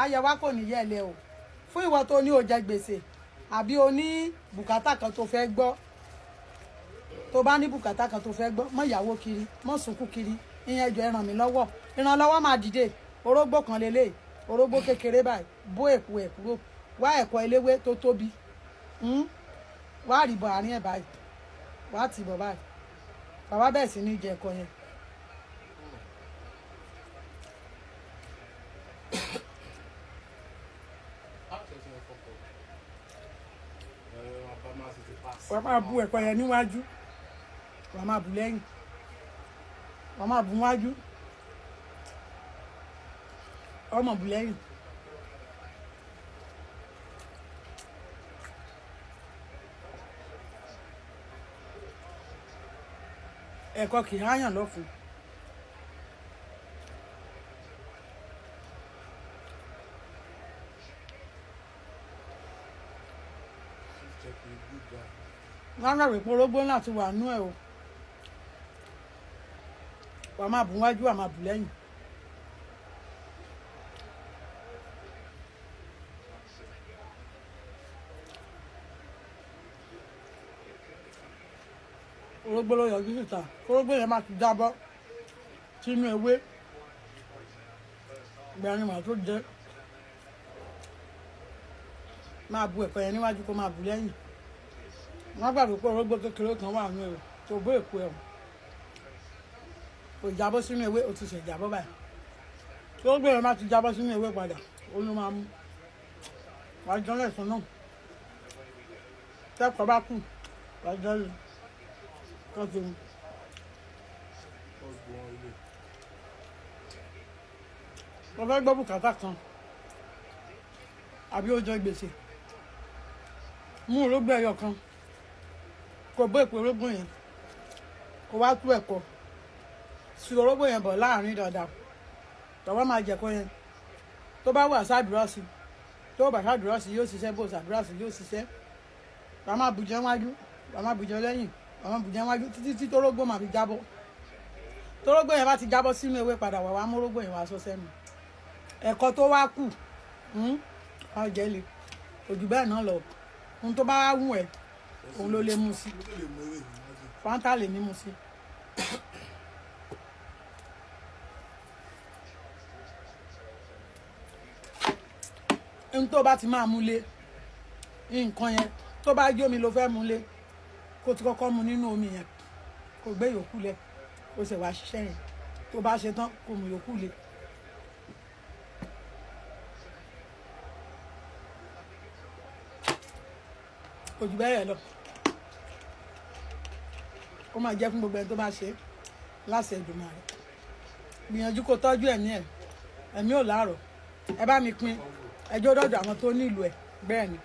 Ayẹ wa kò ní yẹ̀lẹ̀ o. Fún ìwọ tó ní o jẹ gbèsè àbí o ní bùkátà kan tó fẹ́ gbọ́, tó bá ní bùkátà kan tó fẹ́ gbọ́, mọ́ ìyàwó kiri, mọ́ sunkún kiri. Ìyẹn ẹjọ́, ẹ ràn mí lọ́wọ́. Ìrànlọ́wọ́ máa dìde. Orógbó kan lélẹ̀, orógbó kékeré báyìí, bó èpo ẹ̀ kúrò, wá ẹ̀kọ́ eléwé tó tóbi, Wá rìbọ̀ àárín ẹ̀ báyìí, wá tì bọ̀ báyìí. Bàbá bẹ́ẹ̀ sì ní jẹ ẹ̀kọ́ yẹn. Wàá máa bu ẹ̀kọ́ yẹn níwájú, wàá máa bu lẹ́yìn, wàá máa bu níwájú, ọmọ bu lẹ́yìn. Ẹ̀kọ́ kì í háyàn lọ́fun. Wọ́n á rẹ̀ pé orógbó náà ti wà nú ẹ̀ o. Wàá máa bù wájú, wàá máa bù lẹ́yìn. Orógbó ló yọjú síta. Orógbó yẹn máa ti jábọ́ sínú ewé ìgbà ni màá tó jẹ. Máa bu ẹ̀kọ́ yẹn níwájú, kó máa bù lẹ́yìn. Wọ́n gbàgbé pé orógbó kékeré kan wà nínú ẹ̀ tó bó èpo ẹ̀ kò jábọ́ sínú ewé. O ti ṣẹ̀ jábọ́ báyìí. Tó gbé yẹn má ti jábọ́ sínú ewé padà, ó ló máa mú wàá jọ lẹ́sùn náà. Tẹ́kọ̀ọ́ bá kù, wàá jọ lè tó ti mú. Mo fẹ́ gbọ́ bùkátà kan àbí ó jẹ gbèsè, mú orógbó ẹyọ kan, kò bó èpo orógbó yẹn, kò wá tú ẹ̀kọ́ sí orógbó yẹn bọ̀ láàrin dáadáa. Tọwọ́ máa jẹ̀kọ́ yẹn. Tó bá wà sádùúrà sí, tó bá sádùúrà sí, yóò ṣiṣẹ́. Bó sàdúrà sí, yóò ṣiṣẹ́. Wàá máa bùjẹ́ wájú, wàá máa bùjẹ́ lẹ́yìn, wàá máa bùjẹ́ wájú títí tí torógbó máa fi jábọ́. Torógbó yẹn bá ti jábọ́ sínú ewé padà, wà wá mú orógbó yẹn wá sọ sẹ́nu. Ẹ̀kọ́ tó wá kù, wá jẹ́ le òjò bẹ́ẹ̀ náà lọ. Ohun tó bá wá wù ẹ́, òun ló lè mú sí. Fanta lè ní mu sí. Ohun tó bá ti máa mú lé nǹkan yẹn, tó bá jó mi ló fẹ́ mú lé, kó ti kọ́kọ́ mu nínú omi yẹn, kó gbé yòókù lẹ̀, kó sì wá ṣiṣẹ́ yẹn. Tó bá ṣe tán, kó mu yòókù lé. Kò jù bẹ́ẹ̀ lọ. Ó máa jẹ́ fún gbogbo ẹni tó bá ṣe láṣẹ Èdùmàrè. Gbìyànjú kó tọ́jú ẹ̀mí ẹ̀. Ẹ̀mí ò láàrọ̀. Ẹ bá mi pín ẹjọ́ dọ̀dọ̀ àwọn tó nílò ẹ̀. Bẹ́ẹ̀ ni.